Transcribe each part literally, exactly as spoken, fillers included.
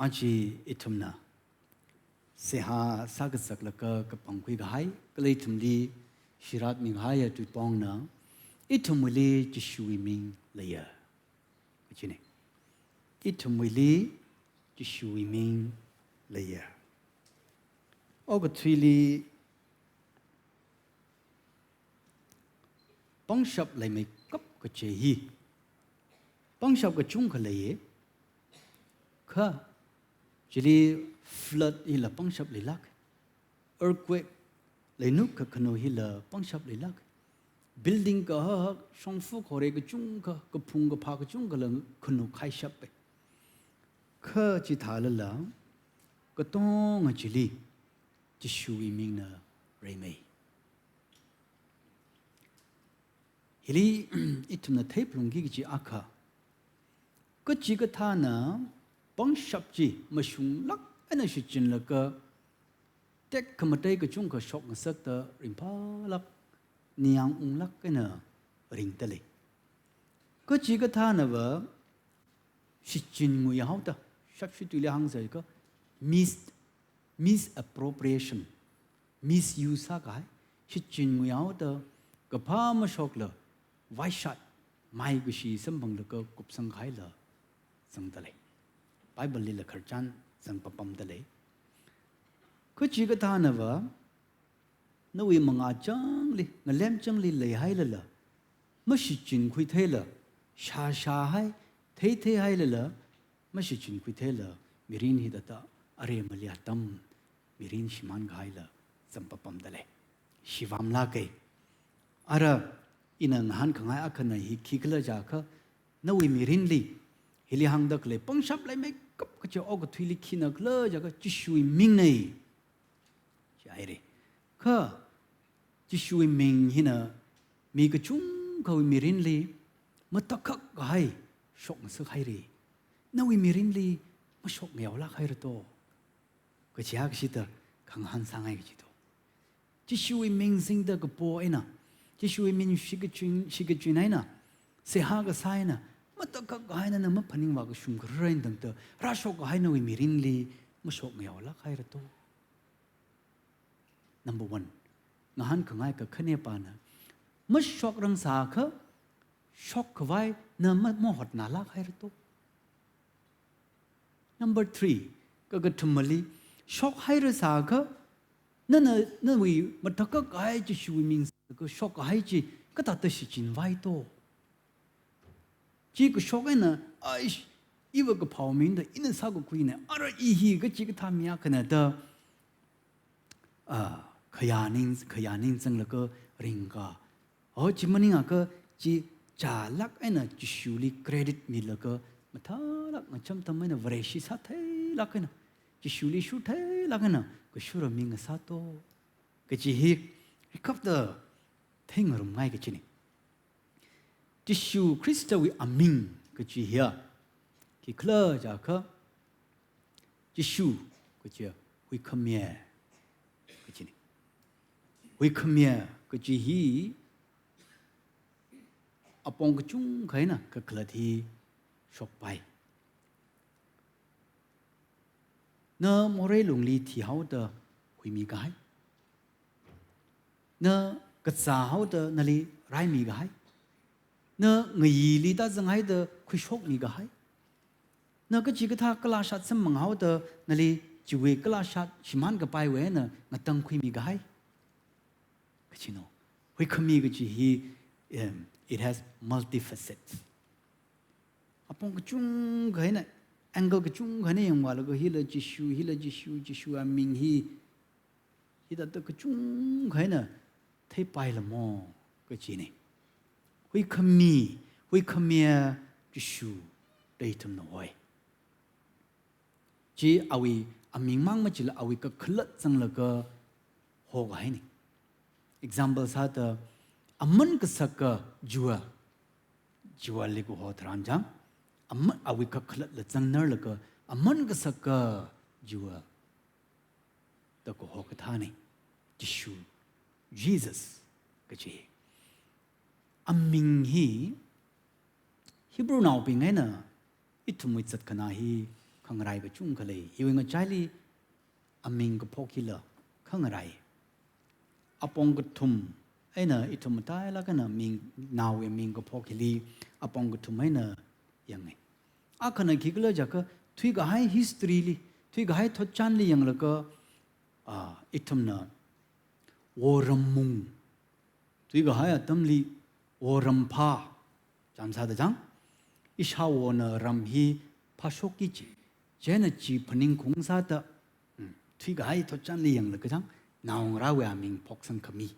Aja ithumna seihā sākasak laga kapangkhui kahai, kala ithumli shirat mikahaiya tuipongna, ithumwuili Jishuwui ming leiya. Kachina. Ithumwuili Jishuwui ming leiya. Okathuili pangshap leimeikap kachi hi. Pangshap kachungkha leiya. Kha, chili flood hila pangshap leilāk. Earthquake, leinuk kakhanu hila pangshap leilāk. Building kahak, shongfa khorei kachungkha, kaphung kaphā kachungkhala khanuk haishapa. Kha chithālala, katonga chili Jishuwui mingna reimei. Hili ithumna theiphalungki kachi akha, kachikathāna pangshap chi mashunglāk eina shichinlaga tekhamatei kachungkha shokngasakta ringphālāk, ningyāng unglāk eina ringda lei. Kachikathānava shichinngui haoda, shapshi tuili hāngsa kha mis-, misappropriation, misuse sākahai, shichinngui haoda, kaphā mashokla, vaishat, maikashi samphanglaga kupsang kahaila zangda lei. Bible lila khararchan zangpapamda lei. Kachikathānava, nawui mangā changli, ngalem changli leihailala, mashichinkhui theila, shāshāhai, theitheihailala, mashichinkhui theila, mirin hithāda aremali atam, mirin shimān kahaila zangpapamda lei. Shivamlāka. Ara, ina ngahānkhangai akhana hi khikhala jiakha, nawui mirinli, hili hāngda khalei pangshap leimeikap kachi okathuili khina khala jiakha Jishuwui mingna, jihaira. Kha, Jishuwui ming hina mi kachungkhawui mirinli matakhak kahai shokngasak haira. Nawui mirinli mashokngayaolāk haira to. Kachi akha chithāda khangahān sāngai kachi to. Jishuwui ming singda kapo eina, Jishuwui ming shikachin, shikachin eina, seihā kasā eina, matakhak kahai nana maphaningvā kashung khararei tangda, rāshok kahai nawui mirinli mashokngayaolāk haira to. Number one, ngahānkhangai kakhanepana, mashokrang sākha, shokkhavai na ma-, mahotnālāk haira to. Number three, kakathumali, shokhaira sākha, nana, nawui matakhak kahai Jishuwui ming singlaga shokkahai chi, kathāda shichinvai to. Chi kashok eina, aish, iva kaphāwui mingda, ina sākakhuina, ara i hi kachikathā mi akhana da, ah, khayā ning, khayā ning zanglaga ringka. Oh, chi maningakha chi chālāk eina Jishuli credit milaga, mathālāk ngacham tam eina Vareshi sātheilāk eina, Jishuli shutheilāk eina, kashura mi ngasā to. Kachi hi, rikhapta theingarumngai kachina. Jishu Khristawui aming kachi hiya, khikhala jiakha, Jishu kachiya huikhamiya kachina. Huikhamiya kachi hi apong kachungkha eina kakhalat hi shokpai. Na morei lungli thihaoda huimi kahai. Na kazāhaoda nali raimi kahai. Na ngayili tāzanghaida khuishokmi kahai. Na kachikathā kalashat samphanghaoda nali chiwui kalashat shimān kapaiwui eina ngatangkhuimi kahai. Kachina. Huikhami kachi hi, em, it has multifacets. Apong kachungkha eina, angle kachungkha eina yangvālaga hila Jishu, hila Jishu, Jishu aming hi, hithāda kachungkha eina theipailamo kachina. Huikhami, huikhamiya Jishu da ithumna hoi. Chi awui amingmang machila awui kakhalat zanglaga hokahaina. Example sāda, aman kasaka jewel, jewel li kaho tharan chang, aman awui kakhalatla zangnarlaga, aman kasaka jewel da kaho kathāna, Jishu, Jesus kachi. Aming hi Hebrewnaobing eina ithumwui zatkhana hi khangarai kachungkha lei. Hiwui ngachaili aming kaphok hila khangarai. Apong kathum eina ithum matailāk eina ming, naowui ming kaphok hili apong kathum eina yange. Akhana khikhala jiakha thuikahai history li, thuikahai thotchanli yanglaga, ah, ithumna worammung, thuikahai atamli woram phā, chānsāda chang, ishāwona ram hi phāshokki chi. Chieina chi phaningkhaung sāda, mm, thuikahai thotchanli yanglaga chang, naongarāwui aming phoksang khami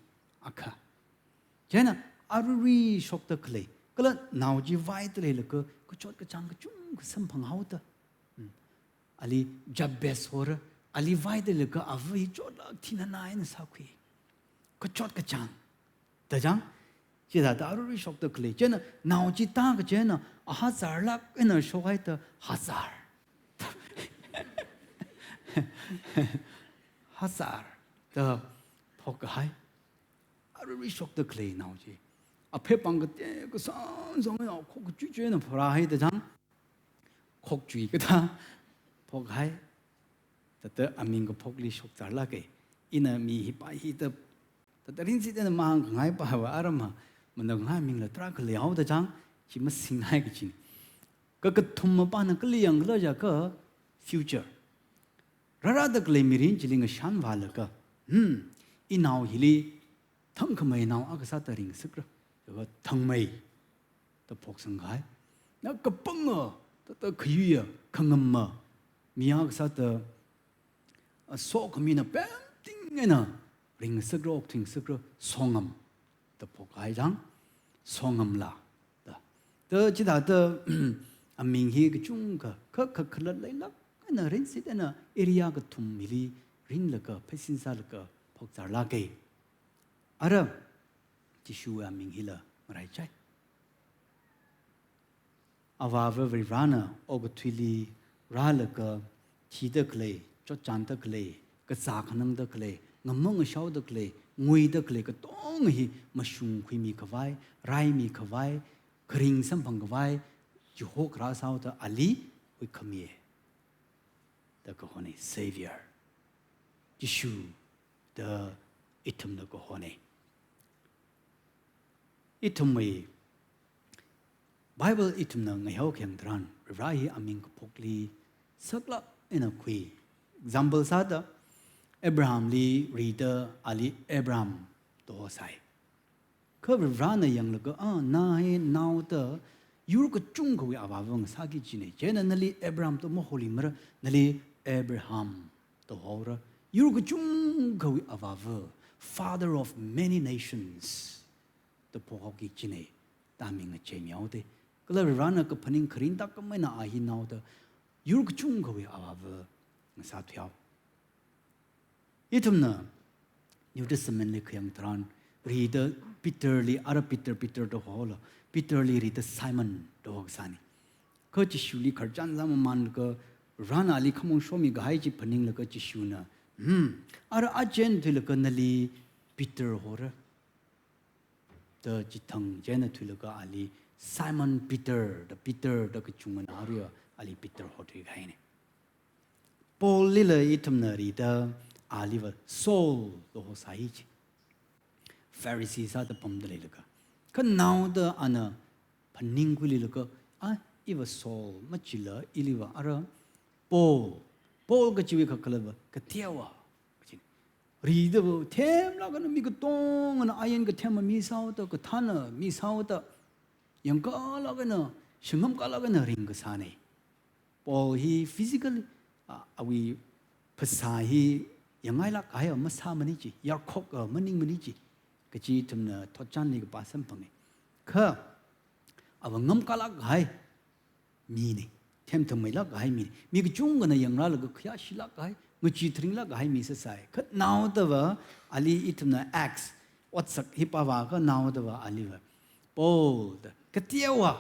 akha. Chieina arui shokda khalei, kala nao chi vaida leilaga, kachot kachāng kachungkha samphang haoda. Mm. Ali Jabez hora, ali vaida leilaga ava hi chotlāk thina eina sākhui. Kachot kachāng. Da chang, chithāda arui shokda khalei. Chieina nao chi tākachina, ahazarlāk eina shokhaida hazar. Hazar da phokkahai. Arui shokda khalei nao chi. Aphepāng kate kasāng sāng nao khokchui chuina pharāhaida chang, khokchui kathā phokhai. Thāda aming kaphokli shokzarlāke. Ina mi hi pa hi da, thāda rinsi da mahāngkhangai pava aram ha, manāngai mingla tarākha leihaoda chang, chi masingngai kachina. Kakathuma pana kali yangkhala jiakha future. Rārāda khalei mirin chili ngashan vālaga, hmm, inao hili thangkhamei nao akha sāda ringngasakra, jiakha thangmei da phoksangkahai. Na kapanga, thāda khayuiya, khangama, mi akha sāda, a, sokhamina pemting eina ringngasakra, okthuingasakra, songam da phokhai chang, songamla da. Da chithāda, aming hi kachungkha, kha, kha, khalat leilāk eina rinsi da eina area kathum hili ringlaga, pheisin sālaga phokzarlāke. Ara, Jishuwui aming hila ngaraichai. Avāva Varivarana okathuili rālaga, thida khalei, chotchānda khalei, kazā khanangda khalei, ngamong ngashaoda khalei, nguida khalei katonga hi mashungkhuimi khavai, raimi khavai, kharing samphang khavai, chihokrā sāhaoda ali huikhamiye da kahone, Savior. Jishu da ithumna kahone. Ithumwui Bible ithumna ngayao khayang tharan, Vare hi aming kaphokli saklāk eina khui. Example sāda, Abrahamli rida ali Abraham da hosai. Kha Varena yanglaga, a, na hi naoda yur kachungkhawui avāva ngasāki kajina. Chieina nali Abraham da maholimara, nali Abraham da hora. Yur kachungkhawui avāva, father of many nations da phokhaoki kajina, da aming ngacheimihaoda. Kala Varena kaphaning kharing tākam eina a hi naoda yur kachungkhawui avāva ngasāthuihao. Ithumna New Testament li khayang tharan, rida Peterli, ara Peter, Peter da hola, Peterli rida Simon da hosāni. Kha Jishuli khararchan zangmamānlaga, Varena ali khamong shomi kahai chi phaninglaga Jishuna, hmm, ara achen thuilaga nali Peter hora da chithang chieina thuilaga ali Simon Peter da, Peter da kachungana aruiva ali Peter hothui kahaina. Paul lila ithumna rida aliva Saul da hosai chi. Pharisee sāda pamda leilaga, kha naoda ana phaningkhuilaga, a, iva Saul machila iliva ara Paul, Paul kachiwui kakhalatva kateowa kachi. Ridava themlāk eina mi katongana ain kathema mi sāhaoda, kathāna mi sāhaoda, yangkalāk eina, shangamkalāk eina ringkasāna. Paul hi physically, a, awui phasā hi yangngailāk kahai masāmana chi, yarkhok, a, maningmana chi kachi ithumna thotchanli kapā samphanga. Kha ava ngamkalāk kahai mina, themthangmeilāk kahai mina. Mi kachungkhana yangrālaga khayāshilāk kahai, ngachee tharinglāk kahai mi sāsai. Kha naodava ali ithumna Acts, Otsak hi pāvākha naodava aliva Paul da kateowa.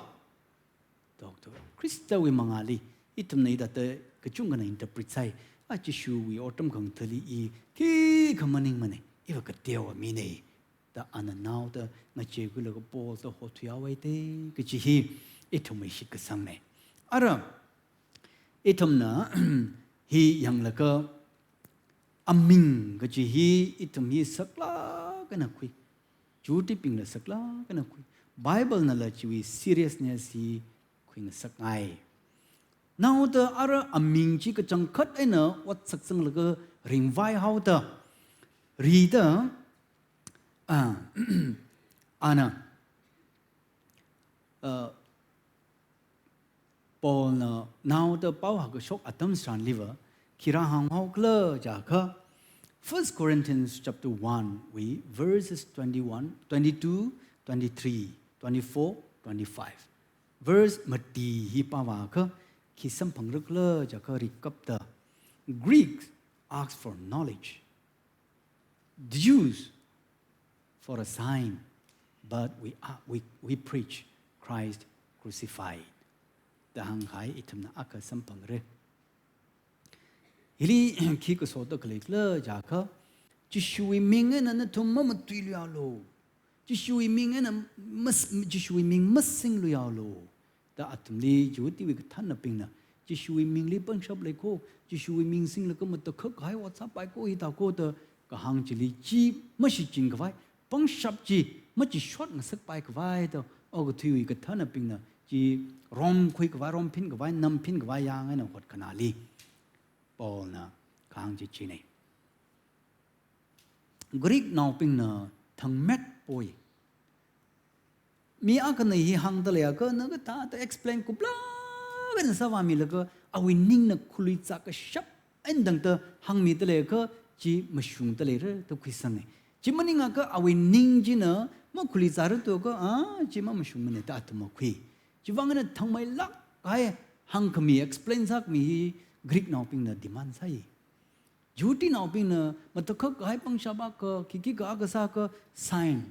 Doctor, Khristawui mangāli ithumna hithāda kachungkhana interpret sāi. A, Jishuwui otram khangathali i khikha maningmana, iva kateowa mina da ana naoda ngacheikhuilaga Paul da hothuihaowa da kachi hi ithumwui shitkasangna. Ara, Ithumna hi yanglaga aming kaji hi ithum hi saklāk eina khui. Jihudibingla saklāk eina khui. Bible nala chiwui seriousness hi khuingasakngai. Naoda ara aming chi kachangkhat eina ot sakzanglaga ringvai haoda. Rida, ah, ana, ah, Paulna naoda pao hākashok atam tharanliva, khi rāhānghaokhala jiakha, First Corinthians chapter one wui verses twenty-one, twenty-two, twenty-three, twenty-four, twenty-five. Verse mati hi pāvākha, khi samphangra khala jiakha rikapta, Greeks ask for knowledge. The Jews for a sign, but we are, we, we preach Christ crucified. Da hāngkahai ithumna akha samphangra. Hili khi kasota khalei khala jiakha, Jishuwui ming eina nathum mamatuiluialu. Jishuwui ming eina mas-, Jishuwui ming masingluialu. Da athumli Jihudiwui kathānnabingna, Jishuwui mingli pangshap leiko, Jishuwui ming singlaga matakhak kahai ot sāpaiko hithāko da kahāng chili chi mashichin khavai, pangshap chi machishot ngasakpai khavai da okathuiwui kathānnabingna chi romkhui khavai, romphin khavai, namphin khavai yang eina hotkhana li Paulna kahāng chi china. Greeknaobingna thangmetpoi. Mi akhana hi hāngda leiakha, na kathāda explain kuplāk eina sāvāmilaga, awui ningna khuiluizā kashap eina tangda hāngmida leiakha, chi mashungda leira da khuisanga. Chi maningakha awui ning china makhuiluizāra tuakha, ah, chi mamashungmana da athum makhui. Chiwui vang eina thangmeilāk kahai hāngkhami, explain sākhami hi Greeknaobingna demand sāi. Jihudinaobingna matakhak kahai pangshap akha, khikha akha sākha sign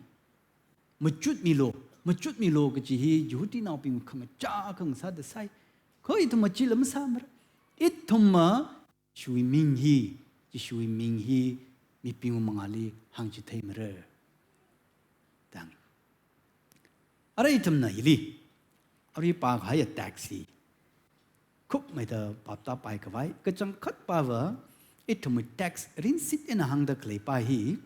machutmilu, machutmilu kaji hi Jihudinaobing khangachā khangasāda sai. Kha ithumva chila masāmara. Ithumva Jishuwui ming hi, Jishuwui ming hi mibingwui mangāli hāngchitheimara. Dang. Ara ithumna hili, arui pākahai text hi kupmeida phaptāpai khavai, kachangkhat pāva, ithumwui text rinsit eina hāngda khalei pā hi,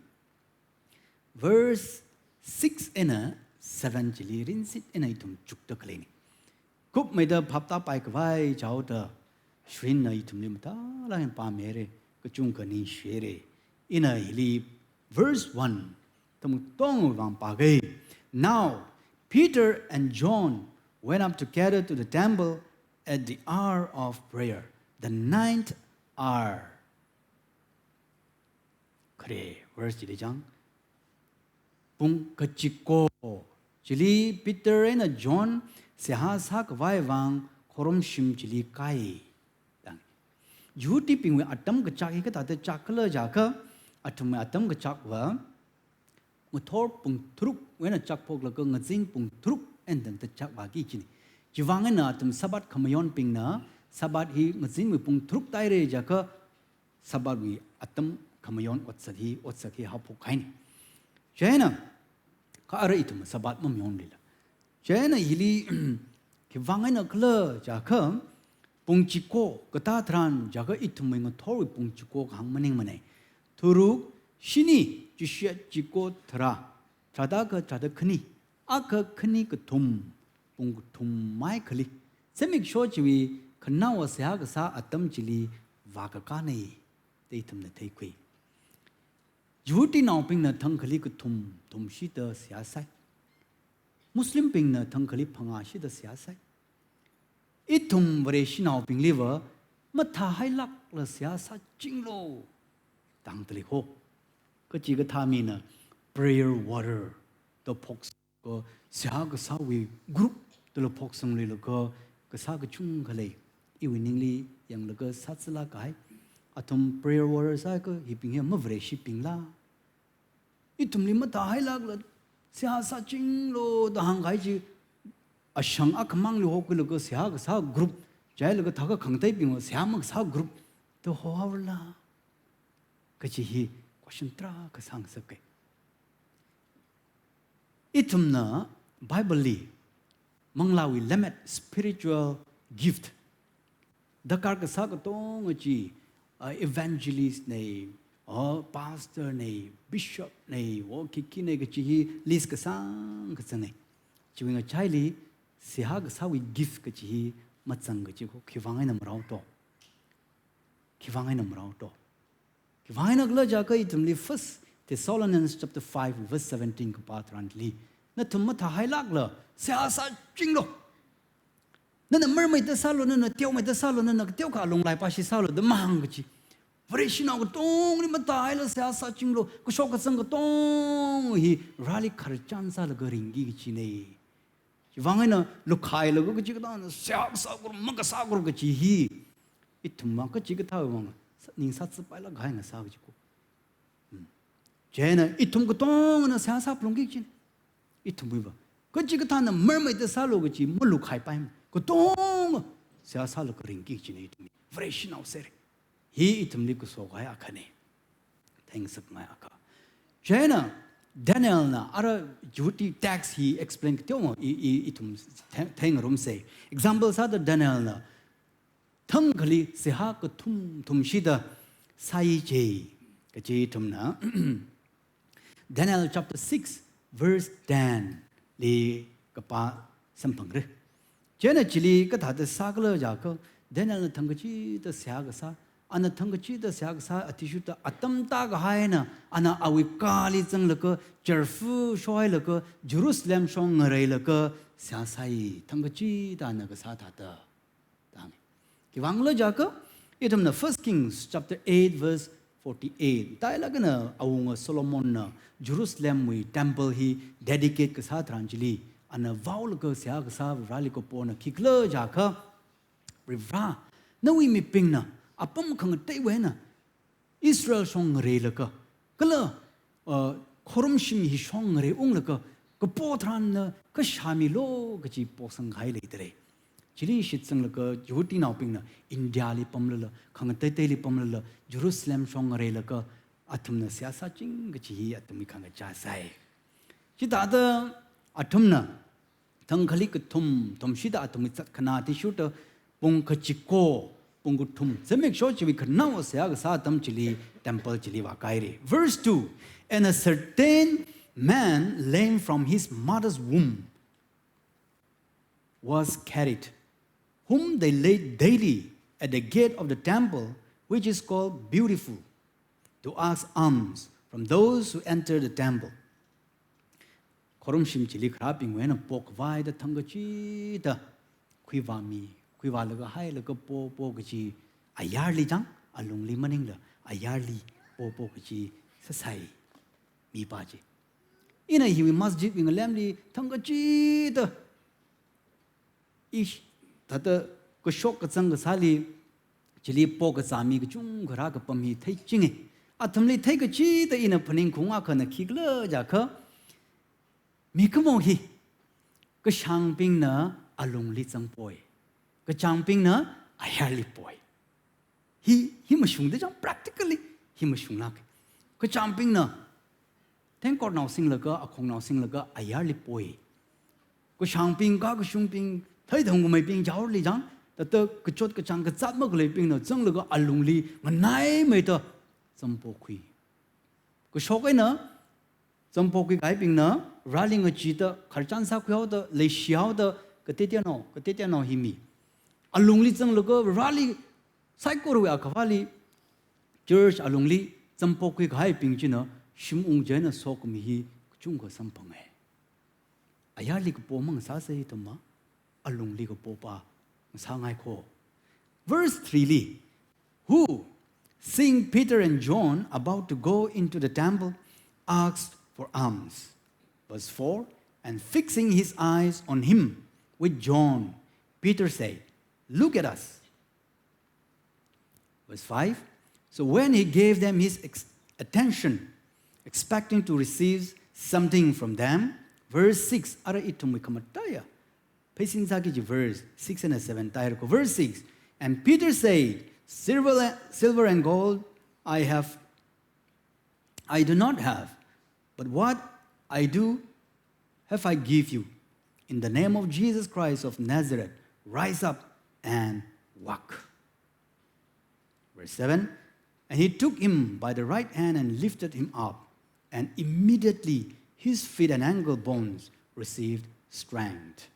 verse six eina seven chili rinsit eina ithum chukda khaleina. Kupmeida phaptāpai khavai chaoda, Shrinna ithumli mathālāk eina pāmira, kachungkha ningshira. Ina hili verse one, tamtong vang pāga. Now, Peter and John went up together to the temple at the hour of prayer, the ninth hour. Khare, verse chili chang. Pung kachiko chili Peter eina John seihā sākhavai vang khorumshim chili kai. Dang. Jihudibingwui atam kachak hi kathāda chak khala jiakha, athumwui atam kachakva ngathor pung tharuk eina chakphoklaga ngazin pung tharuk eina tangda chakvāki kajina. Chiwui vang eina athum Sabbath khamayonbingna Sabbath hi ngazinwui pung tharuk tāhaira jiakha Sabbathwui atam khamayon otsak hi, otsak hi haophok kahaina. Chieina, kha ara ithum Sabbath mamayonlila. Chieina hili, khiwui vang eina khala jiakha, pung chiko, kathā tharan jiakha ithumwui ngathorwui pung chiko kahāng maningmana. Tharuk, shini, chishat, chiko, tharā, tharāda akha, tharāda khani, akha, khani, kathum, pung kathum maikhali. Zimiksho chiwui khanaowa seihā kasā atam chili vākakāna, da ithumna theikhui. Jihudinaobingna thangkhali kathum thumshida seihā sai. Muslimbingna thangkhali phangāshida seihā sai. Ithum Vareshinaobingliva mathāhailākla seihā sāchinglu, dang tali ho. Kachikathā mina prayer warrior da phoks- ko seihā kasāwui group tala phoksangluilaga kasā kachungkha lei. Iwui ningli yanglaga sāzālāk kahai. Athum prayer warrior sākha hibing hi mavareshibingla. Ithumli mathāhailākla seihā sāchinglu da hāngkahai chi ashang akhamangli hokhuilaga seihā kasā group, chieina kathākha khangateibingva seihā makasā group da hohaora. Kaji hi question tarākha sāngasaka. Ithumna Bible li manglāwui lemmet, spiritual gift, Darkar kasā katonga chi, ah, evangelist nei, oh, pastor nei, bishop nei, oh, khikhi nei kachi hi list kasang kazang nei. Chiwui ngachaili, seihā kasāwui gift kachi hi mazang kachi ko, khiwui vang eina marao to. Khiwui vang eina marao to. Khiwui vang eina khala jiakha ithumli First Thessalonians chapter five verse seventeen kapā tharanli, nathum mathāhailākla, seihā sāchinglu. Nana marmeida sālu, nana teomeida sālu, nana teokha alung laipashi sālu, da mahāng kachi. Vareshinao katongli mathāhaila seihā sāchinglu, kashok kazang katong hi Vareli khararchan sālaga ringki kachi nei. Chiwui vang eina lukhailaga kachikathāna seihā sākur, makasākur kachi hi, ithumva kachikathāwui vang, sa-, ning sātsapailāk kahai ngasā kachi ko. Hmm. Chieina ithum katongana seihā sāphalungki kachi nei. Ithumwuiva. Kachikathāna marmeida sālu kachi malukhaipai. Katonga seihā sālaga ringki kachi nei ithum. Vareshinao sere. Hi ithumli kaso kahai akha nei. Theingasakngai akha. Chieina Danielna ara Jihudi text hi explain kateonga i, i, ithum thei-, theingarumsei. Example sāda Danielna thangkhali seihā kathum thumshida sāi je kachi ithumna Daniel chapter six verse ten li kapā samphangra. Chieina chili kathāda sākhala jiakha, Danielna thangkachida seihā kasā, ana thangkachida seihā kasā athishurda atam tākahai eina, ana awui kāli zanglaga, charfu shohailaga, Jerusalem shong ngareilaga, seihā sāi, thangkachida ana kasā thāda. Tang. Khiwui vangla jiakha, ithumna First Kings chapter eight verse forty-eight. Tailāk eina awunga Solomonna Jerusalemwui temple hi dedicate kasā tharan chili, ana vaolaga seihā kasā Vareli kapona khikhala jiakha, Varivara, nawui mibingna apam khangateiwui eina Israel shong ngareilaga, kala, uh, khorumshim hi shong ngarei unglaga, kapo tharanna kashāmilu kachi posang kahai leidalei. Chili shitsanglaga Jihudinaobingna Indiali pamlala, khangateiteili pamlala, Jerusalem shong ngareilaga, athumna seihā sāching kachi hi athumwui khangachā sai. Chithāda athumna thangkhali kathum thumshida athumwui zatkhanā athishurda pung kachiko, pung kathum zimiksho chiwui khanaowa seihā kasā atam chili temple chili vākaira. Verse two, "And a certain man lame from his mother's womb was carried, whom they laid daily at the gate of the temple, which is called Beautiful, to ask alms from those who enter the temple." Khorumshim chili kharābingwui eina pokhavai da thangkachida khuivāmi, khuivālaga hailaga po, po kachi ayarli chang, alungli maningla ayarli po, po kachi sāsai mipā chi. Ina hiwui masjidwui ngalemli thangkachida ish, thāda kashok kazang kasāli, chili pokazā mi kachungkha rākapam hi theichinga. Athumli theikachida ina phaningkhaung akhana khikhala jiakha, mikumo hi kashāngbingna alungli zangpoi, kachāngbingna ayarli poi. Hi, hi mashungda chang practically, hi mashunglāk. Kachāngbingna tengkornao singlaga, akhongnao singlaga ayarli poi. Kashāngbing, kakashungbing, theithangkhameibing yaorli chang, thāda kachot kachāng kazat makhaleibingna zanglaga alungli nganaimeida zampokhui. Kashok eina zampokhui kahaibingna Vareli ngachida, khararchan sākhuihaoda, leishihaoda, kateoteonao, kateoteonao hi mi. Alungli zanglaga Vareli saikorawui akhavāli, church alungli zampokhui kahaibing china shim ung chieina sokhami hi kachungkha samphanga. Ayarli kapo mangasāsa ithumva, alungli kapo pa ngasāngai ko. Verse three li, who, seeing Peter and John about to go into the temple, asked for alms. Verse four, and fixing his eyes on him with John, Peter said, "Look at us." Verse five, so when he gave them his ex-, attention, expecting to receive something from them, verse six, ara ithumwui khamataiya pheisin sāki kaji verse six and seven tairako. Verse six, and Peter said, "Silver, silver and gold I have, I do not have, but what I do have I give you. In the name of Jesus Christ of Nazareth, rise up and walk." seven, and he took him by the right hand and lifted him up, and immediately his feet and ankle bones received strength.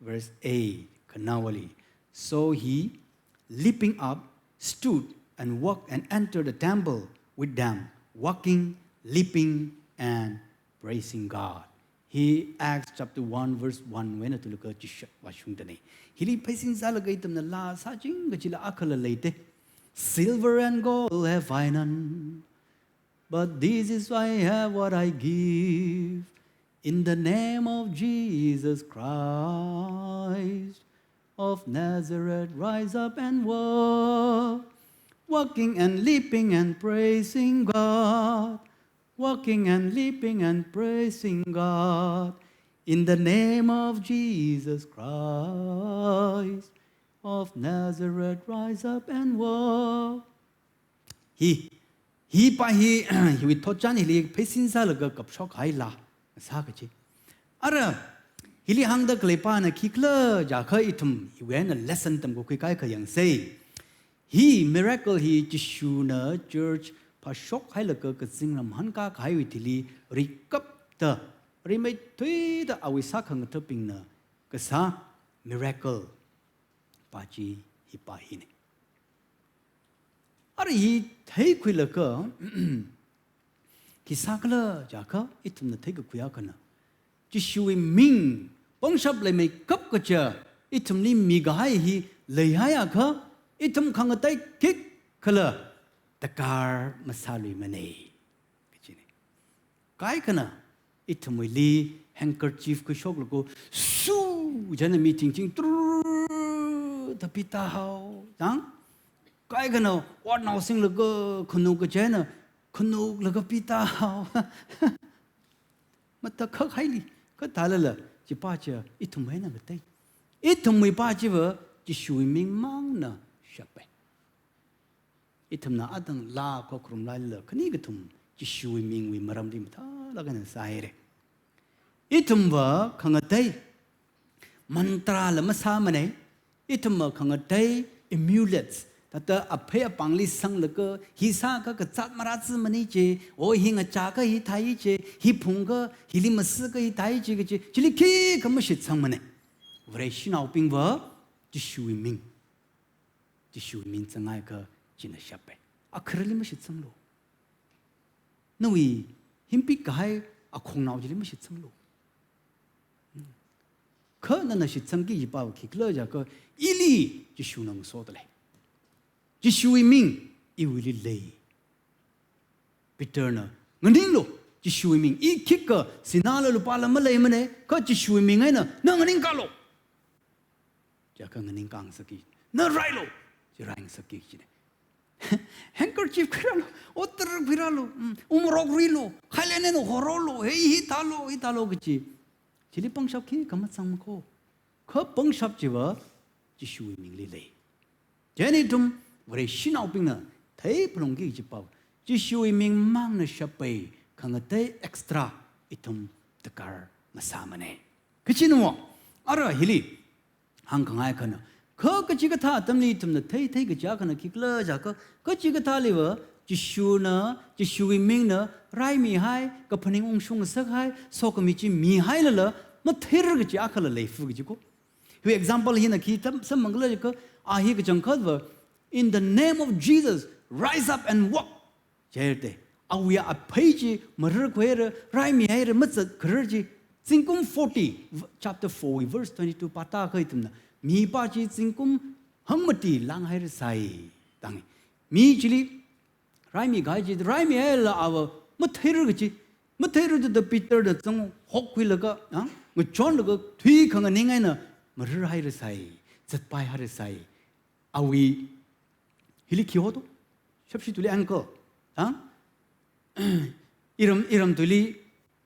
Verse eight, khanaowali. So he, leaping up, stood and walked and entered the temple with them, walking, leaping, and praising God. Hi Acts chapter one verse one wui eina tulaga chishat vāshungdane. Hili pheisin sālaga ithumna laa sāching kachila akhala leite. Silver and gold have I none, but this is I have what I give. In the name of Jesus Christ of Nazareth, rise up and walk. Walking and leaping and praising God. Walking and leaping and praising God. In the name of Jesus Christ of Nazareth, rise up and walk. Hi, hi pa hi, hiwui thotchan hili pheisin sālaga kapshok haila, sā kachi. Ara, hili hāngda khaleipana khikhala jiakha ithum, hiwui eina lesson tamkakhui kaikha yangsei. Hi miracle hi Jishuna church phāshok hailaga kazingram hāngkahaiwui thili rikapta, rimeithuida awui sākhangathabingna kasā miracle pa chi hi pa hine. Ara hi theikhuilaga, khi sākhala jiakha ithumna theikakhui akhana, Jishuwui ming pangshap leimeikap kaja ithumli mikahai hi leihaiakha, ithum khangatei khikhala darkar masāluimane. Kachine. Kaikhana, ithumwuili handkerchief khuishoklaga, su jana mi chingching tru da pita hao, dang? Kaikhana, ot nao singlaga, khanuk kachina, khanuklaga pita hao. Matakhak haili, kathālala, chipa cha, ithum eina ngatei. Ithumwui pa chiva, Jishuwui ming mangna shape. Ithumna adang laa khokharum laila khani kathum Jishuwui mingwui maramli mathālāk eina sāhaire. Ithumva khangatei mantra la masāmane. Ithumva khangatei amulets. Thāda aphei apāngli sanglaga, hi sākha kazāt marāzimane chi, o hi ngachākha hi thai chi, hi phungkha, hili masākha hi thai chi kachi, chili khikha mashitsangmane. Vare shanaobingva, Jishuwui ming. Jishuwui ming zanghaiakha china shape. Akharali mashitsanglu. Nawui himpik kahai akhongnao chili mashitsanglu. Hmm. Kha nana shitsangki kajipa khikhala jiakha ili Jishuna ngasodalei. Jishuwui ming iwuili lei. Peterna, nganinglu, Jishuwui ming, i khikha sināla lupāla maleimane, kha Jishuwui ming eina, na nganingkalu. Jiakha nganingkāngasaki, na railu, chi raingasaki chine. Handkerchief khuirālu, otter khuirālu, mm, umrok rilu, khailen eina horolu, hei hithālu, hithālu kachi. Chili pangshap khikha mazangmako. Kha pangshap chiva, Jishuwui mingli lei. Chieina ithum, Vare shanaobingna, theiphalungki kajipa, Jishuwui ming mangna shape, khangatei extra, ithum darkar masāmane. Kachina mo, ara hili, hāngkhangai akhana. Kha kachikathā atamli ithumna theithei kaja akhana khikhala jiakha, kachikathāliva, Jishuna, Jishuwui mingna, raimihai, kaphaning ungshung ngasakhai, sokhami chi mihailala, matheira kaji akhala leifa kajiko. Hi example hina khi tam, samphangkhala jiakha, a hi kachangkhatva, "In the name of Jesus, rise up and walk." Jerte, awui aphei chi, mararkhuihaira, raimihaira, mazatkharar chi, zingkum forty, v-, chapter four, verse twenty-two, pātākha ithumna, mipa chi zingkum hangmati langhairasai, dang. Mi chili, raimikahai chi, raimihaila ava, matheira kaji, matheira da Peterna zang hokkhuilaga, ha? Ngachonlaga, thui khanganing eina, mararhairasai, zatpaihairasai. Awui, hili khi hoto, shapshi tuili ankle, ha? Iram, iram tuili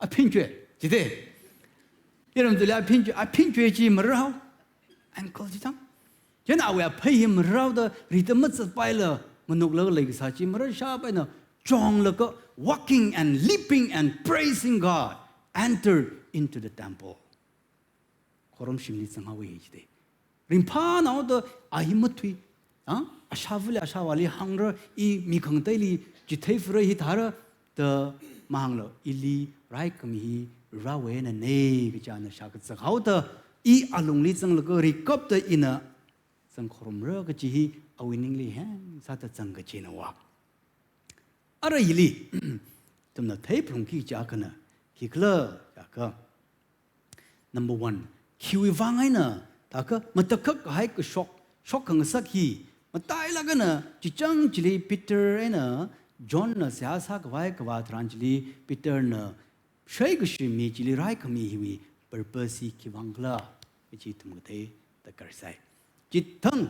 aphinchwe, chite. Iram tuili aphinchwe, aphinchwe chi mararhao. Ankle chi chang. Chieina awui aphei hi mararhaoda rida mazatpaila, nganuklaga leikasā chi mararshap eina chonglaga, walking and leaping and praising God, entered into the temple. Khorumshimli zanghaowe chite. Ringphānaoda a hi mathui, A, ashāvali ashāvāli hāngra, i mi khangateili chithei fura hithāra da mahānglu, ili raikhami hi Varewui einana kaji ana shākazak haoda, i alungli zanglaga rikapta ina zangkhorumra kaji hi awui ningli heng sāda zang kajina va. Ara hili, ithumna theiphalungki kaji akhana, khikhala jiakha, number one, khiwui vang eina, thākha matakhak kahai kashok, shok khangasak hi, matailāk eina, chichang chili Peter eina Johnna seihā sākhavai kavā tharan chili, Peterna shaikashi mi chili raikhami hiwui purpose hi khiwui vang khala, kaji ithum kathei darkar sai. Chithang,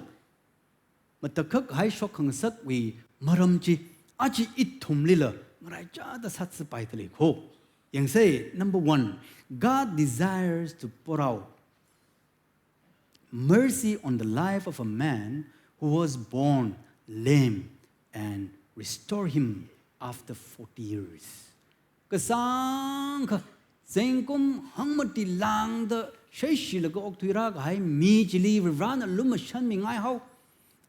matakhak kahai shok khangasakwui maram chi, aja ithumlila ngaraichāda sātsi paida lei kho. Yangsa, number one, God desires to pour out mercy on the life of a man who was born lame and restore him after forty years. Kasāngkha, zingkum hangmati lāngda, shaishilaga okthuirā kahai mi chili Varena lumashanmingai hao.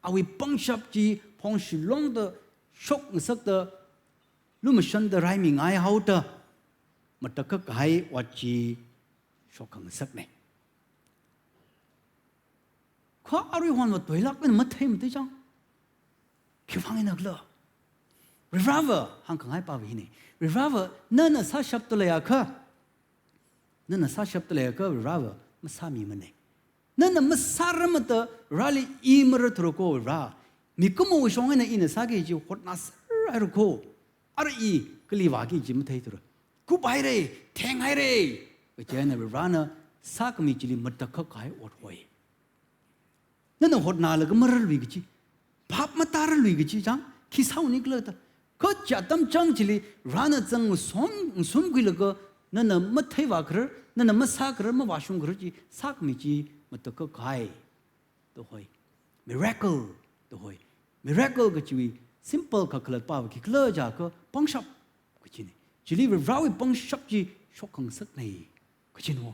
Awui pangshap chi phongshilongda, shokngasakda, lumashanda raimingai haoda, matakhak kahai ot chi shok khangasakna. Kha aruihonva toilāk eina mathei mathei chang. Khiwui vang eina khala. Vareva, hāngkhangai pava hina. Vareva, nana sāshapta leiakha. Nana sāshapta leiakha, Vareva, masāmimana. Nana masārar mada, Vareli i marathura kho, Vare. Mikumowui shong eina ina sāki kaji hotnāserhaira kho. Ara i kali vāki kaji matheithura. Kuphaira, thenghaira. Kaji eina Varena sākhami chili matakhak kahai ot hoi. Nana hotnālaga mararlui kaji, phap matararlui kaji chang, khi sāuni khala da. Kha chi atam chang chili, Varena zang ngasom, ngasomkhuilaga, nana matheivākharar, nana masākharar, mavāshungkharar chi, sākhami chi matakhak kahai da hoi. Miracle da hoi. Miracle kajiwui simple kakhalat pava khikhala jiakha pangshap kajina. Chili Varewui pangshap chi shok khangasakna kajina.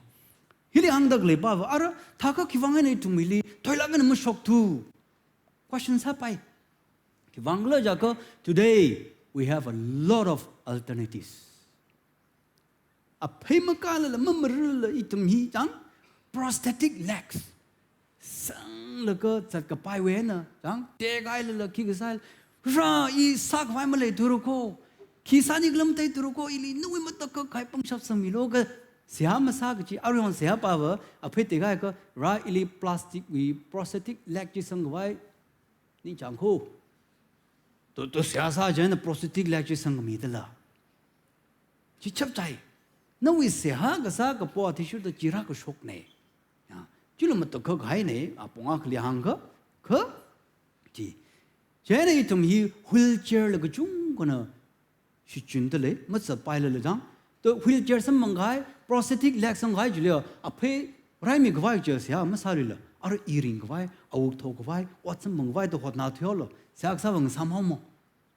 Hili hāngda khalei pava ara thākha khiwui vang eina ithumwuili toilāk eina mashokthu. Question sāpai. Khiwui vang khala jiakha today we have a lot of alternatives. Aphei makālala, mamaralala, ithum hi chang, prosthetic legs. Sanglaga zatkapaiwui eina, chang, tekhailala, khi kasālala, Vare i sākhavai maleithura kho. Khi sāni khala matheithura kho, ili nawui matakhak kahai pangshap sangmilu kha, seihā masā kaji, aruihon seihā pava, aphei tekhaikha, Vare ili plastic wui, prosthetic leg chi sangkhavai, ningchāng kho. To, to seihā sā chieina prosthetic leg chi sangkhami dala. Chi chapchai. Nawui seihā kasā kapo athishurda chi rākashokna. Ya, chila matakhak kahaina, apong akhali hāngkha, kha, chi. Chieina ithum hi wheelchair la kachungkhana shichunda lei, mazatpailala chang. To wheelchair samphangkahai, prosthetic leg samphangkahai chili, aphei raimikhavai chi seihā masāluila. Ara i ringkhavai, awuk thokhavai, ot samphangkhavai da hotnāthuihaolu. Seihā kasā vang samhaomo.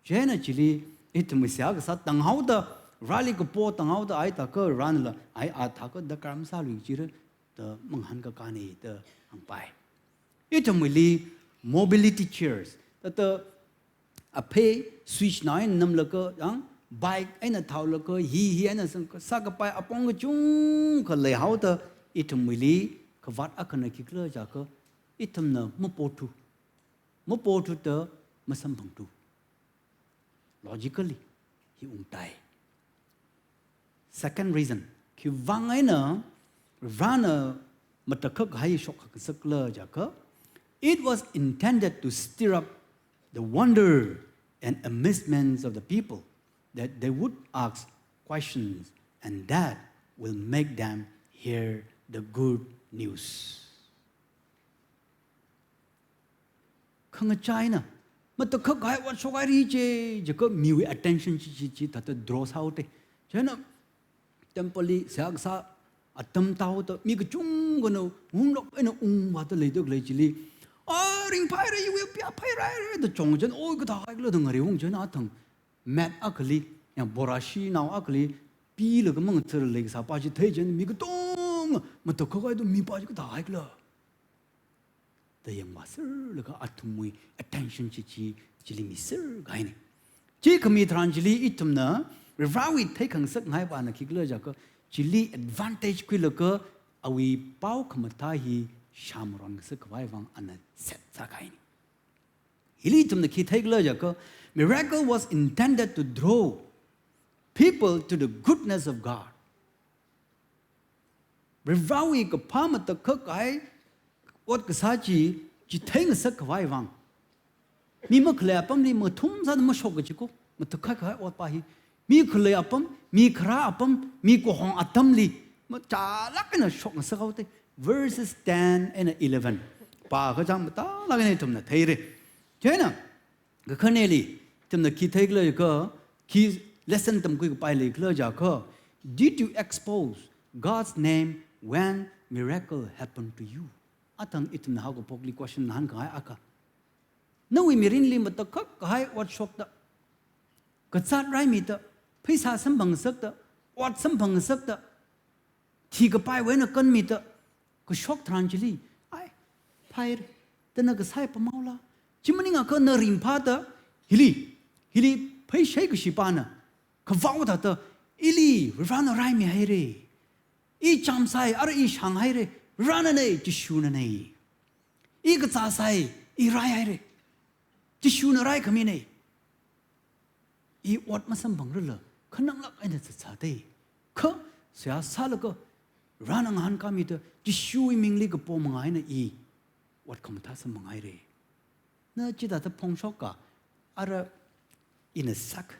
Chieina chili, ithum seihā kasā tānghaoda, Vareli kapo tānghaoda, ai thākha Varela, ai a thākha darkar masālui jira, da mangahānkakāna da hāngpai. Ithumwuili mobility chairs, thāda aphei switch na eina namlaga, yang, bike eina thaolaga, hi, hi eina sang, sākapai apong kachungkha leihaoda, ithumwuili khavāt akhana khikhala jiakha, ithumna mapothu. Mapothuda masamphangthu. Logically, hi ungtai. Second reason, khiwui vang eina Varena matakhak kahai shok khangasakla jiakha, it was intended to stir up the wonder and amazements of the people, that they would ask questions, and that will make them hear the good news. Khangachā eina, matakhak kahai ot shokhaira chi, jiakha miwui attention chi, chi, chi, thāda draw sāhaoda. Chieina, temple li seihā kasā atam tāhaoda, mi kachungkhana wunglāk eina ungvāda leida khalei chili, a, ringphāhaira, iwui apia phāhaira, da chong chieina, oi, kathāhaikhala da ngareiung chieina athang, mat akhali, yang borashi nao akhali, pilaga mangathar leikasā pa chi thei chieina, mi katonga, matakhak kahai da mipa chi kathāhaikhala. da yangvāserlaga athumwui attention chi, chi, chili miserkahaina. Chi khami tharan chili ithumna Varivarāwui theikhangasak ngaiva na khikhala jiakha, chili advantage khuilaga awui pao khamathā hi shāmaron ngasakkhavai vang ana set sākahaina. Hili ithumna khi theikhala jiakha, miracle was intended to draw people to the goodness of God. Varivarāwui kaphā matakhak kahai ot kasā chi, chitheingasakkhavai vang. Mi makhalei apamli mathum sāda mashok kaji ko, matakhak kahai otpa hi. Mi khalei apam, mi kharā apam, mi kahong atamli, machālāk eina shokngasakhaoda. Verses ten and eleven. Pākachang mathālāk eina ithumna theira. Chieina, kakhaneli, ithumna khi theikhala jiakha, khi lesson tamkhui kapai leikhala jiakha, did you expose God's name when miracle happened to you? Athang ithumna haokaphokli question ngahānkahai akha. Nawui mirinli matakhak kahai ot shokta, kazāt raimida, pheisā samphangngasakta, ot samphangngasakta, thikapaiwui eina kanmida, kashok tharan chili, ai, phaira, da na kasai pamhaola. Chi maningakha na ringphāda, hili, hili pheishei kashipana, kavao thāda, ili Varivarāna raimihaira. I chāmsai, ara i shānghaira, Varivarānana, Jishunana. I kazāsai, i raihaira, Jishuna raikhamina. I ot masamphangrarla, khananglāk eina zatzatda. Kha, seihā sālaga, Varivarāna ngahānkāmida, Jishuwui mingli kapo manga eina i ot khamathā samphanghaira. Na chithāda phongshoka, ara ina sāk,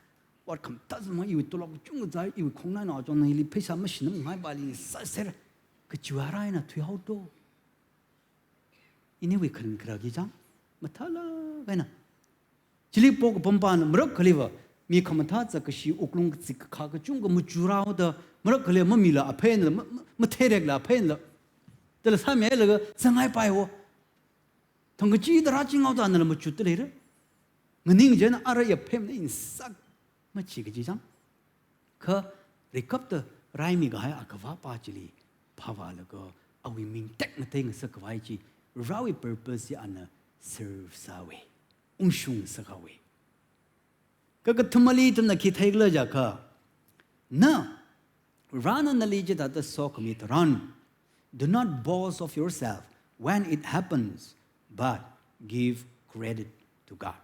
ot khamathā samphang, iwui tolop kachungkha zai, iwui khongnainao chongnali pheisā mashinam ngaiva li sāser, kachiwui ara ina thuihaodo. Iniwui kharing kharā khi chang, mathālāk eina. Chili pokapampana marakhaliva, mi khamathā zakkashi wuklung kazip kakha kachungkha machurāhaoda, marakhali mamila apheila, ma, ma, matheirekla apheila. Dala sāmihailaga, zanghaipai wo. Thangkachida rāchinghaoda nala machutda leira. Nganing chieina ara yapheimana ina sāk, machi kaji chang. Kha rikapta raimi kahai akhavāpa chili phāvālaga awui ming tekmatei ngasakkhavai chi, Varivarāwui purpose chi ana serve sāhaowa, ungshung sāhaowa. Kakathumali ithumna khi theikhala jiakha, na, Varivarāna nali chithāda sokhami tharan, do not boast of yourself when it happens, but give credit to God.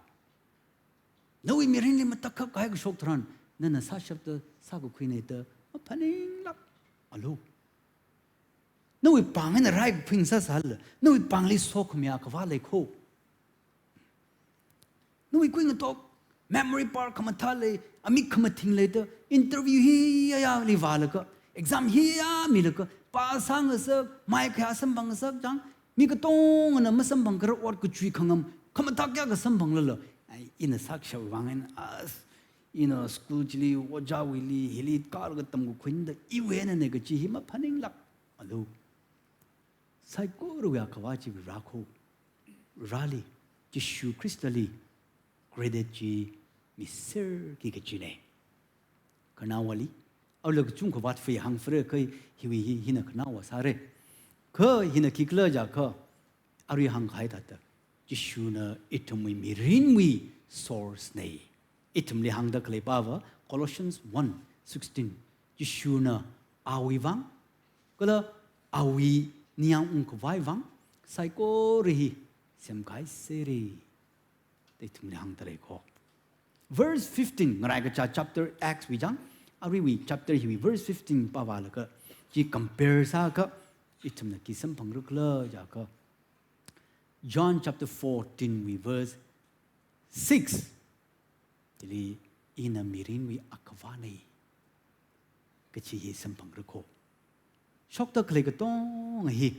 Nawui mirinli matakhak kahai kashok tharan, nana sāshapta sākakhuina da maphaninglākalu. Nawui pāng eina rai khuingasā sālala, nawui pāngli sokhami akhavā lei kho. Nawui kuingatok, memory power khamathā lei, amik khamathing leida, interview hiyāyāli vālaga, exam hiyāyā milaga, pass sāngasak, maikhayā samphangngasak chang, mi katongana masamphangkharar ot kachui khangam, khamathā kayākha samphanglala, ai, ina sākashap vang eina, as, ina school chili, ojāwuili, hili kālaga tamkakhuina da, iwui einana kachi hi maphaninglākalu. Saikorawui akhavā chi Varivarā kho. Varivarāli, Jishu Khristali, credit chi miserki kachina. Khanaowali, awui laa kachungkha vātfei hāngfare kha hiwui hi, hina khanaowa sāra. Kha hina khikhala jiakha, arui hāngkahai thāda, Jishuna ithumwui mirinwui source na. Ithumli hāngda khaleipava, Colossians one sixteen. Jishuna awui vang, kala awui ningyāng ungkhavai vang, saikora hi semkahai sera. Da ithumli hāngda lei kho. Verse fifteen, ngaraikacha chapter Acts wui chang, aruiwui chapter hiwui verse fifteen pāvālaga, chi compare sāakha, ithumna khi samphangra khala jiakha, John chapter fourteen wui verse six. Chili ina mirinwui akhavāna kachi hi samphangra kho. Shokda khalei katonga hi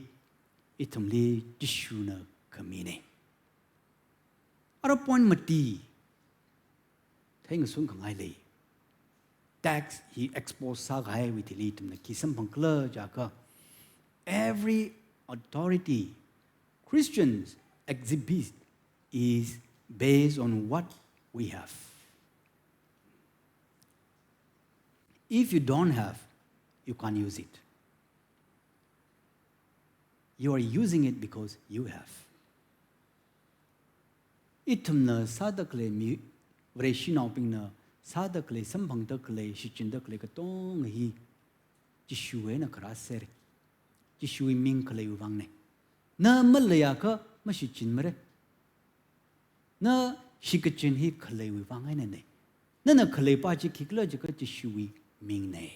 ithumli Jishuna khamina. Ara point mati theingasun khangai lei. Text hi expose sākahaiwui thili ithumna khi samphang khala jiakha, every authority Christians exhibit is based on what we have. If you don't have, you can't use it. You are using it because you have. Ithumna sāda khalei mi, Vareshinaobingna sāda khalei, samphangda khalei, shichinda khalei katonga hi Jishu eina kharā sera. Jishuwui ming khaleiwui vangna. Na maleiakha mashichinmara. Na shikachin hi khaleiwui vang einana. Nana khaleipa chi khikhala jiakha Jishuwui mingna.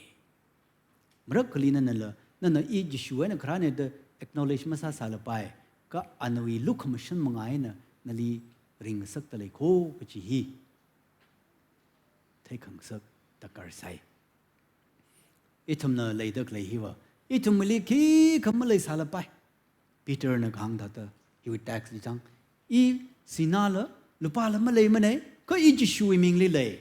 Marakhali nanala, nana i Jishu eina kharāna da acknowledge masāsālapai, kha anawui lukhamashan manga eina nali ringngasakta lei kho kachi hi theikhangasak darkar sai. Ithumna leida khalei hiva, ithumli khikha maleisālapai. Peterna kahāng thāda, hiwui textli chang, i sinala, lupala maleimana, kha i Jishuwui mingli lei.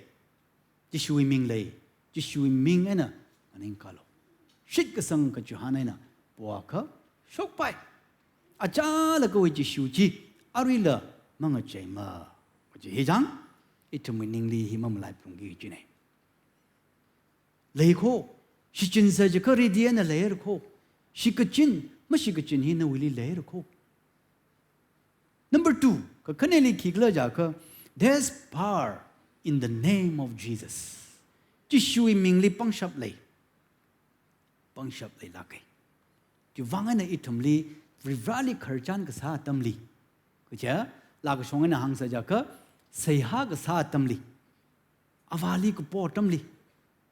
Jishuwui ming lei, Jishuwui ming eina maningakha lo. Shitkasang kachuhan eina poakha shokpai. Achālakhawui Jishu chi, aruila mangacheima. Kachi hi chang, ithumwui ningli hi mamalaiphalungki kachina. Lei kho, shichinsa jiakha ready eina leira kho. Shikachin, mashikachin hi nawuili leira kho. Number two, kakhaneli khikhala jiakha, there's power in the name of Jesus. Jishuwui mingli pangshap lei. Pangshap leilāka. Chiwui vang eina ithumli, Varivarali khararchan kasā atamli, kaja, lakashong eina hāngsa jiakha, seihā kasā atamli, Avāli kapo atamli,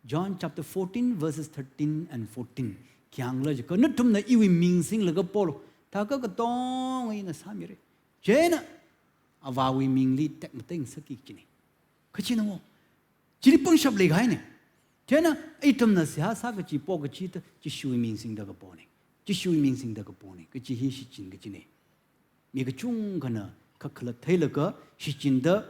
John chapter fourteen, verses thirteen and fourteen. Khi hāngkhala jiakha, nathumna iwui ming singlaga polu, thākha katonga ina sāmira. Chieina Avāwui mingli tekmateingasakki kachina. Kachina mo. Chili pangshap leikahaina. Chieina ithumna seihā sā kachi po kachi ta Jishuwui ming singda kapona. Jishuwui ming singda kapona. Kachi hi shichin kachina. Mi kachungkhana kakhalat theilaga shichinda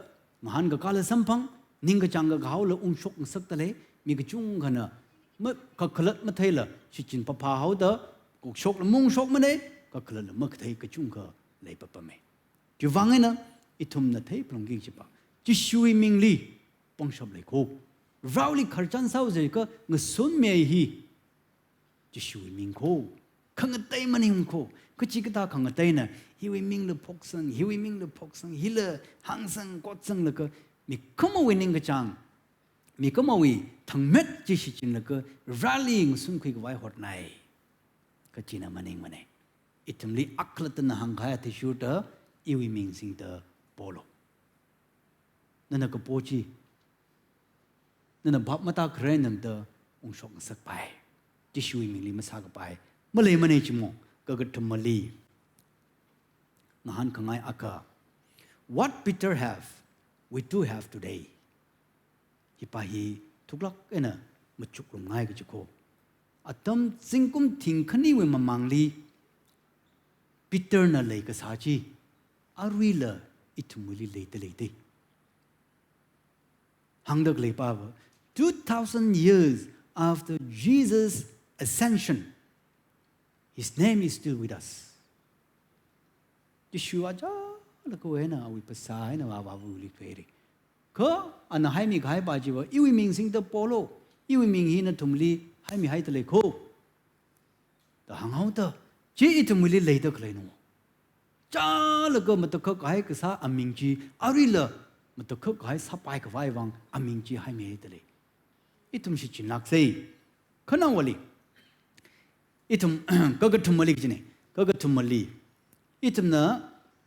ngahānkakāla samphang, ningkachāng kakahaola ungshokngasakta lei, mi kachungkhana ma-, kakhalat matheila shichin paphā haoda, kokshokla maungshokmana, kakhalatla makathei kachungkha leipapama. Chiwui vang eina ithumna theiphalungki kajipa, Jishuwui mingli pangshap lei kho. Vareli khararchan sāhaosa jiakha ngasunmihai hi Jishuwui ming kho, khangatei maning kho, kachikathā khangateina, hiwui mingla phoksang, hiwui mingla phoksang, hila hāngsang, kotsanglaga, mikumowui ningkachāng, mikumowui thangmet chi shichinlaga, Vareli ngasunkhui khavai hotnai. Kachina maningmana. Ithumli akhalattana hāngkahai athishurda, iwui ming singda polu. Nana kapo chi, nana bhap matākharar eina da ungshokngasakpai. Jishuwui mingli masākapai maleimana chimo, kakathumali. Ngahānkhangai akha. What Peter have, we too have today. Hipa hi thuklāk eina machukrumngai kachi kho. Atam zingkum thingkhaniwui mamangli Peterna leikasā chi, aruila ithumwuili leida leida. Hāngda khaleipava, two thousand years after Jesus' ascension, his name is still with us. Jishu achālakhawui eina awui phasā eina Avāvali khuira. Kha ana haimikahaipa chiva, iwui ming singda polu, iwui ming hi nathumli haimihaida lei kho, da hānghaoda, chi ithumwuili leida khaleina. Chālaga matakhak kahai kasā aming chi, aruila matakhak kahai sāpai khavai vang aming chi haimihaida lei. Ithum shichinlāksei. Khanaowali. Ithum, kakathumali kachina. Kakathumali. Ithumna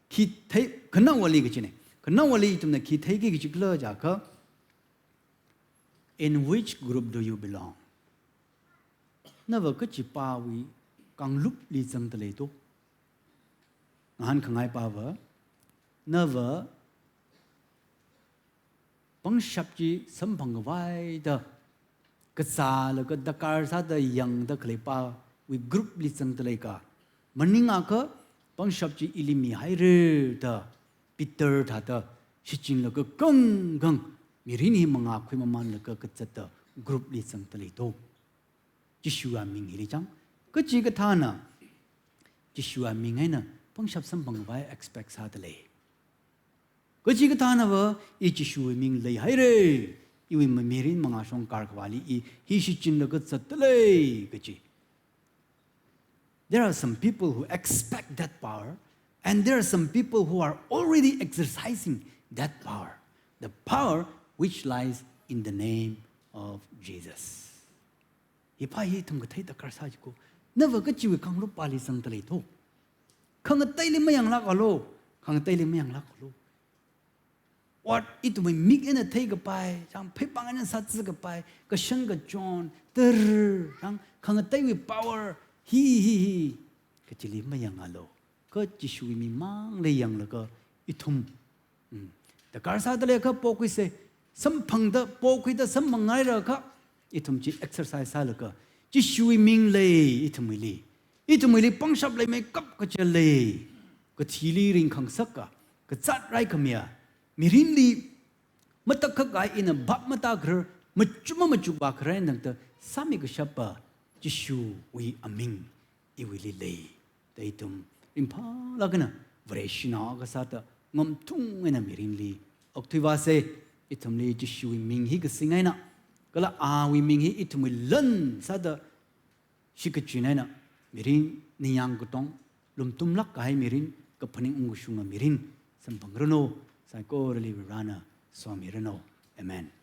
khi thei, khanaowali kachina. Khanaowali ithumna khi theiki kachikhala jiakha, in which group do you belong? Nava kachipāwui kanglupli zangda lei to? Ngahānkhangaipava, nava pangshap chi samphang khavai da, kazālaga darkar sāda yangda khaleipāwui groupli zangda leika. Maningakha pangshap chi ili mihaira da, Peter thāda shichinlaga kangkang mirin hi mangā khuimamanlaga kazatda groupli zangda lei to. Jishuwui ming hili chang. Kachikathāna Jishuwui ming eina pangshap samphang khavai expect sāda lei. Kachikathānava, i Jishuwui ming leihaira, iwui ma-, mirin mangāshong karkhavali i hi shichinlaga zatda lei kachi. There are some people who expect that power, And there are some people who are already exercising that power, the power which lies in the name of Jesus. Hipa hi ithum kathei darkar sāi ko. Nava kachiwui khangarupāli zangda lei to. Khangateili mayanglākalu, khangateili mayanglākalu. Ot ithumwui mik eina theikapai, chang pheipāng eina sāzākapai, kashan kachon, tar, chang khangateiwui power, hi, hi, hi. Kachili mayangalu. Kha Jishuwui mimangli yanglaga ithum, mm, darkar sāda leiakha pokhuisa, samphangda, pokhuida samphang ngailakha, ithum chi exercise sālaga, Jishuwui ming lei ithumwuili. Ithumwuili pangshap leimeikap kachi lei. Kathili ringkhangasaka, kazāt raikhamia, mirinli matakhak eina bhap matākharar, machuk mamachukvākharar eina tangda sāmi kashapa Jishuwui aming iwuili lei. Da ithum ringphālāk eina Vareshi nao akha sāda ngamthung eina mirinli okthuivāsa. Ithumli Jishuwui ming hi kasing eina, kala awui ming hi ithumwui lan sāda shikachin eina mirin ningyāng katong, lumtumlāk kahai mirin, kaphaning ungkashunga mirin samphangranu, saikorali Varena somiranu. Amen.